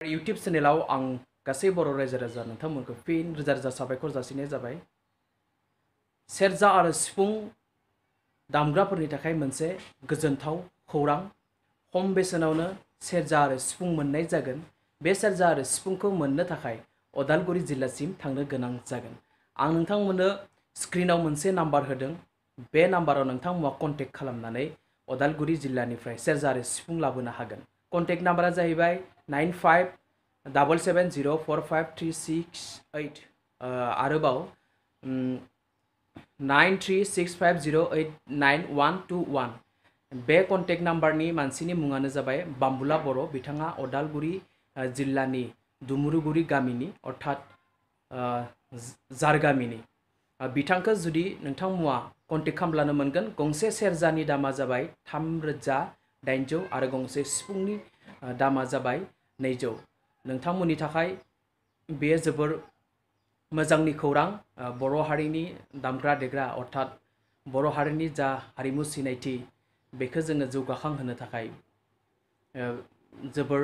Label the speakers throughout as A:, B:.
A: YouTube चेनेलाव आं गासै बर' रायजो राजा नोंथांमोनखौ फिन रोजा रोजा साबायखर जासिनाय जाबाय। सेरजा आरो सिफुं दामग्राफोरनि थाखाय मोनसे गोजोनथाव खौरां। खम बेसेनावनो सेरजा आरो सिफुं मोननाय जागोन। बे सेरजा आरो सिफुंखौ मोननो थाखाय अदालगुरि जिल्लासिम थांनो गोनां जागोन। आं नोंथांमोननो स्क्रिनाव मोनसे नाम्बार होदों। बे नाम्बाराव नोंथांमोना कन्टेक्ट खालामनानै अदालगुरि जिल्लानिफ्राय सेरजा आरो सिफुं लाबोनो हागोन। कन्टेक्ट नाम्बारा जाहैबाय 9577045368 आरोबाव 9365089121। बे कन्टेक्ट नाम्बारनि मानसिनि मुङानो जाबाय बाम्बुला बर'। बिथाङा अदालगुरि जिल्लानि dumuruguri गामिनि अर्थात जारगामिनि। बिथांखौ जुदि नोंथांमोना कन्टेक्ट खालामब्लानो मोनगोन। गंसे सेरजानि दामा जाबाय 3800 आरो गंसे सिफुंनि दामा जाबाय 200। नोंथांमोननि थाखाय बे जोबोर मोजांनि खौरां। बर' हारिनि दामग्रा देग्रा अर्थात बर' हारिनि जा हारिमु सिनायथि बेखौ जोङो जौगाखांहोनो थाखाय जोबोर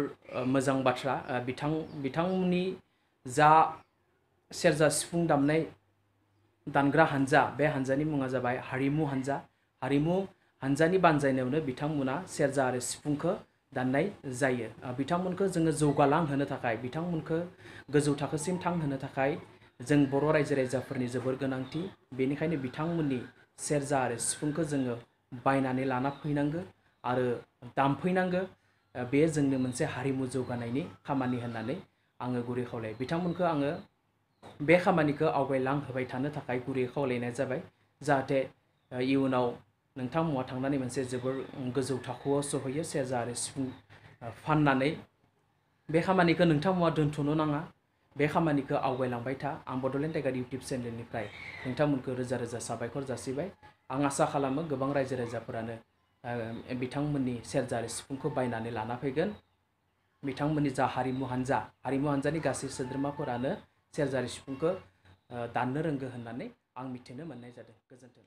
A: मोजां बाथ्रा। बिथांमोननि जा सेरजा सिफुं दामनाय दानग्रा हानजा, बे हानजानि मुङा जाबाय हारिमु हानजा। हारिमु हानजानि बानजायनायावनो बिथांमोना सेरजा आरो सिफुंखौ दाननाय जायो। बिथांमोनखौ जोङो जौगालांहोनो थाखाय, बिथांमोनखौ गोजौ थाखोसिम थांहोनो थाखाय जों बर' रायजो राजाफोरनि जोबोर गोनांथि। बेनिखायनो बिथांमोननि सेरजा आरो सिफुंखौ जोङो बायनानै लाना फैनांगौ आरो दामफैनांगौ। बे जोंनि मोनसे हारिमु जौगानायनि खामानि होननानै आङो गुरै खावलायो। बिथांमोनखौ आङो बे खामानिखौ आवगायलांहोबाय थानो थाखाय गुरै खावलायनाय जाबाय। जाहाथे इयुनाव नोंथांमोना थांनानै मोनसे जोबोर गोजौ थाखोआव सहैयो सेरजा आरो सिफुं फाननानै। बे खामानिखौ नोंथांमोना दोनथ'नो नाङा। बे खामानिखौ आवगायलांबाय था। आं बड'लेण्ड टाइगार इउटिउब चेनेलनिफ्राय नोंथांमोनखौ रोजा रोजा साबायखर जासिबाय। आं आसा खालामो गोबां रायजो राजाफोरानो बिथांमोननि सेरजा आरो सिफुंखौ बायनानै लाना फैगोन। बिथांमोननि जा हारिमु हानजानि गासै सोद्रोमाफोरानो सेरजा आरो सिफुंखौ दाननो रोंगौ होननानै आं मिथिनो मोननाय जादों। गोजोन्थों।